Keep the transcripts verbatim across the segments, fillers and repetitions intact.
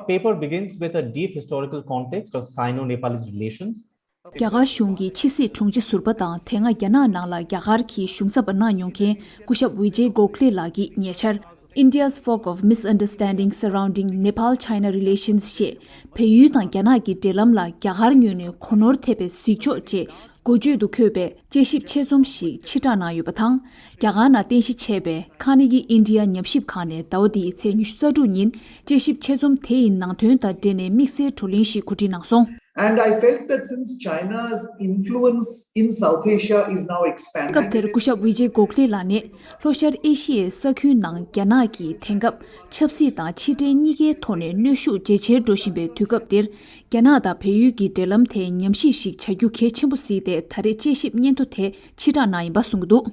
Paper begins with a deep historical context of Sino-Nepalese relations. རྒྱ་གར་གཞུང་གི་ཕྱི་སྲིད་དྲུང་ཆེ་ཟུར་པ་དང་དེ་སྔ་རྒྱ་ནག་ནང་ལ་རྒྱ་གར་གྱི་གཞུང་ཚབ་པ་གནང་མྱོང་མཁན་སྐུ་ཞབས་ཝི་ཇེ་གོ་ཁ་ལེ་ལགས་ཀྱིས་ཉེ་ཆར། India's fog of misunderstanding surrounding Nepal-China relations ཞེས་བལ་ཡུལ་དང་རྒྱ་ནག་གི་འབྲེལ་ལམ་ལ་རྒྱ་གར་ངོས་ནས་གོ་ནོར་ཐེབས་པའི་གཟིགས་ཕྱོགས་ཅེས་འགོ་བརྗོད་དུ་འཁོད་པའི་དཔྱད་ཞིབ་ཆེད་རྩོམ་ཞིག་ཕྱིར་བསྒྲགས་གནང་ཡོད་པ་དང་། རྒྱ་གར་ནང་རྟེན་གཞི་བྱས་པའི་ཁ་ནེ་གི་ཨིན་ཌི་ཡ་ཉམས་ཞིབ་ཁང་ནས་ཟླ་བ་འདིའི་ཚེས་ཉི་ཤུ་རྩ་དྲུག་ཉིན་དཔྱད་ཞིབ་ཆེད་རྩོམ་དེ་ཡི་ནང་དོན་དང་འབྲེལ་ནས་དམིགས་བསལ་བགྲོ་གླེང་ཞིག་གོ་སྒྲིག་གནང་སོང་། And I felt that since China's influence in South Asia is now expanding, སྐབས་དེར་སྐུ་ཞབས་ཝི་ཇེ་གོ་ཁ་ལེ་ལགས་ནས་ལྷོ་ཤར་ཨེ་ཤི་ཡའི་ས་ཁུལ་ནང་རྒྱ་ནག་གིས་དེང་སྐབས་ཆབ་སྲིད་དང་ཕྱི་འབྲེལ་གཉིས་ཀའི་ཐོག་ནས་གནོན་ཤུགས་ཇེ་ཆེར་འགྲོ་བཞིན་པའི་དུས་སྐབས་འདིར། རྒྱ་ནག་དང་བལ་ཡུལ་གྱི་འབྲེལ་ལམ་ཐད་ཉམས་ཞིབ་ཞིག་བྱ་རྒྱུ་གལ་ཆེན་པོ་གཟིགས་ཏེ་ད་རེས་དཔྱད་ཞིབ་སྙན་ཐོ་དེ་ཕྱིར་བསྒྲགས་གནང་ཡིན་པ་གསུངས་ཀྱི་འདུག་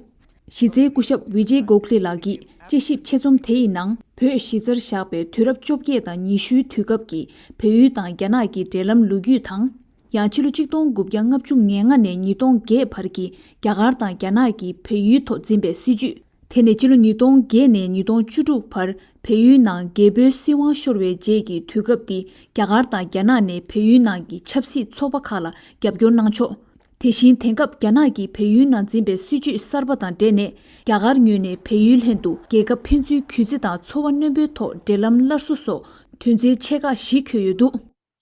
གཞི་རྩའི་སྐུ་ཞབས་ཝི་ཇེ་གོ་ཁ་ལེ་ལགས་ཀྱིས་དཔྱད་ཞིབ་ཆེད་རྩོམ་དེ་ཡི་ནང་བོད་གཞི་རྩར་བཞག་པའི་དུས་རབས་བཅོ་བརྒྱད་དང་ཉི་ཤུའི་དུས་སྐབས་ཀྱི་བལ་ཡུལ་དང་རྒྱ་ནག་གི་འབྲེལ་ལམ་ལོ་རྒྱུས་དང་། ཡང་ཕྱི་ལོ་ཆིག་སྟོང་དགུ་བརྒྱ་ལྔ་བཅུ་ང་ལྔ་ནས་ཉིས་སྟོང་བརྒྱད་བར་གྱི་རྒྱ་གར་དང་རྒྱ་ནག་གིས་བལ་ཡུལ་ཐོག་འཛིན་པའི་སྲིད་ཇུས། དེ་ནས་ཕྱི་ལོ་ཉིས་སྟོང་བརྒྱད་ནས་ཉིས་སྟོང་བཅུ་དྲུག་བར་བལ་ཡུལ་ནང་རྒྱལ་པོའི་སྲིད་དབང་ཤོར་བའི་རྗེས་ཀྱི་དུས་སྐབས་འདི་རྒྱ་གར་དང་རྒྱ་ནག་ནས་བལ་ཡུལ་ནང་གི་ཆབ་སྲིད་ཚོགས་པ་ཁག་ལ་རྒྱབ་སྐྱོར་གནང་ཕྱོགས། དེ་བཞིན་དེང་སྐབས་རྒྱ་ནག་གིས་བལ་ཡུལ་ནང་འཛིན་པའི་སྲིད་ཇུས་གསར་པ་དང་འབྲེལ་ནས་རྒྱ་གར་ངོས་ནས་བལ་ཡུལ་ལྷན་དུ་རྒྱལ་ཁབ་ཕན་ཚུན་གུས་བརྩི་དང་འཚོ་བ་རྣོན་པོའི་ཐོག་འབྲེལ་ལམ་སླར་གསོ་སོགས་དོན་ཚན་ཆེ་ཁག་བཞི་འཁོད་ཡོད་འདུག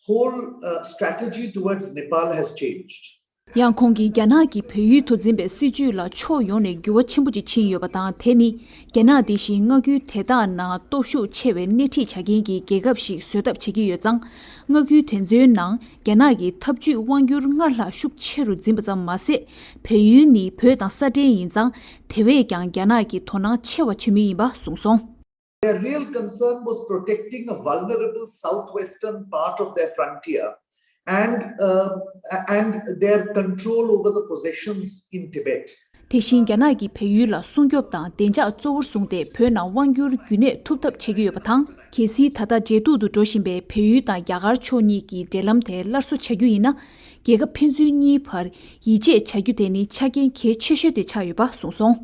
whole uh, strategy towards Nepal has changed. ཡང་ཁོང་གིས་རྒྱ་ནག་གིས་བལ་ཡུལ་དུ་འཛིན་པའི་སྲིད་ཇུས་ལ་ཕྱོགས་ཡོངས་ནས་འགྱུར་བ་ཆེན་པོ་ཅིག་ཕྱིན་ཡོད་པ་དང་། དེ་ནི་རྒྱ་ནག་དེ་བཞིན་མངའ་ཁུལ་དེ་དག་ནང་སྟོབས་ཤུགས་ཆེ་བའི་སྣེ་ཁྲིད་བྱ་མཁན་གྱི་རྒྱལ་ཁབ་ཞིག་བཟོ་ཐབས་བྱེད་ཀྱི་ཡོད་ཙང་། མངའ་ཁུལ་དེ་ཚོའི་ནང་རྒྱ་ནག་གི་འཐབ་ཇུས་དབང་སྒྱུར་སྔར་ལྷག་ཤུགས་ཆེ་རུ་འཛིན་པ་ཙམ་མ་ཟད། བལ་ཡུལ་ནི་བོད་དང་ས་འབྲེལ་ཡིན་ཙང་། དེ་བས་ཀྱང་རྒྱ་ནག་གིས་དོ་སྣང་ཆེ་བ་བྱེད་མུས་ཡིན་པ་གསུངས་སོང་། Their real concern was protecting a vulnerable southwestern part of their frontier and, uh, and their control over the possessions in Tibet. དེ་བཞིན་རྒྱ་ནག་གིས་བལ་ཡུལ་ལ་སྲུང་སྐྱོབ་དང་བདེ་འཇགས་གཙོ་བོར་བཟུང་སྟེ་བོད་ནང་དབང་བསྒྱུར་རྒྱུན་གནས་ཐུབ་ཐབས་བྱེད་ཀྱི་ཡོད་པ་དང་། གལ་སྲིད་ད་ལྟ་ཇེ་སྡུག་ཏུ་འགྲོ་བཞིན་པའི་བལ་ཡུལ་དང་རྒྱ་གར་ཕྱོགས་གཉིས་ཀྱི་འབྲེལ་ལམ་དེ་སླར་གསོ་བྱ་རྒྱུ་ཡིན་ན། རྒྱལ་ཁབ་ཕན་ཚུན་གཉིས་བར་ཡིད་ཆེས་བྱ་རྒྱུ་དེ་ནི་ཆ་རྐྱེན་གལ་ཆེ་ཤོས་དེ་ཆགས་ཡོད་པ་གསུངས་སོང་།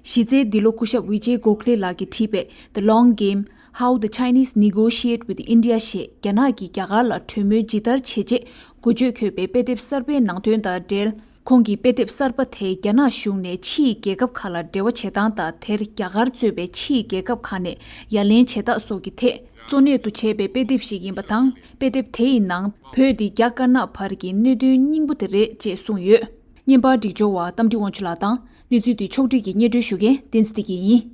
གཞི་རྩའི་འདི་ལོ་སྐུ་ཞབས་ཝི་ཇེ་གོ་ཁ་ལེ་ལགས་ཀྱིས་བྲིས་པའི་The Long Game, How the Chinese Negotiate with India ཞེས་རྒྱ་ནག་གིས་རྒྱ་གར་ལ་གྲོས་མོལ་ཇི་ལྟར་བྱས་རྗེས་འགོ་བརྗོད་འཁོད་པའི་དཔེ་དེབ་གསར་པའི་ནང་དོན་དང་འབྲེལ། ཁོང་གིས་དཔེ་དེབ་གསར་པ་དེས་རྒྱ་ནག་གཞུང་ནས་ཕྱིའི་རྒྱལ་ཁབ་ཁག་ལ་འབྲེལ་བ་བྱེད་སྟངས་དང་དེར་རྒྱ་གར་གཙོས་པའི་ཕྱིའི་རྒྱལ་ཁབ་ཁག་ནས་ཡ་ལན་བྱེད་སྟངས་སོགས་ཀྱི་ཐད་གཙོ་གནད་དུ་བྱས་པའི་དཔེ་དེབ་ཞིག་ཡིན་པ་དང་། དཔེ་དེབ་དེ་ཡི་ནང་བོད་འདི་རྒྱ་དཀར་ནག་བར་གྱི་གནད་དོན་སྙིང་པོ་དེ་རེད་ཅེས་གསུངས་ཡོད། བརྙན་པར་སྒྲིག་སྦྱོར་བ་རྟ་མགྲིན་དབང་ཕྱུག་ལགས་དང་། གནས་ཚུལ་འདི་ཕྱོགས་བསྒྲིགས་ཀྱིས་སྙན་སྒྲོན་ཞུ་མཁན་བསྟན་འཛིན་བདེ་སྐྱིད་ཡིན།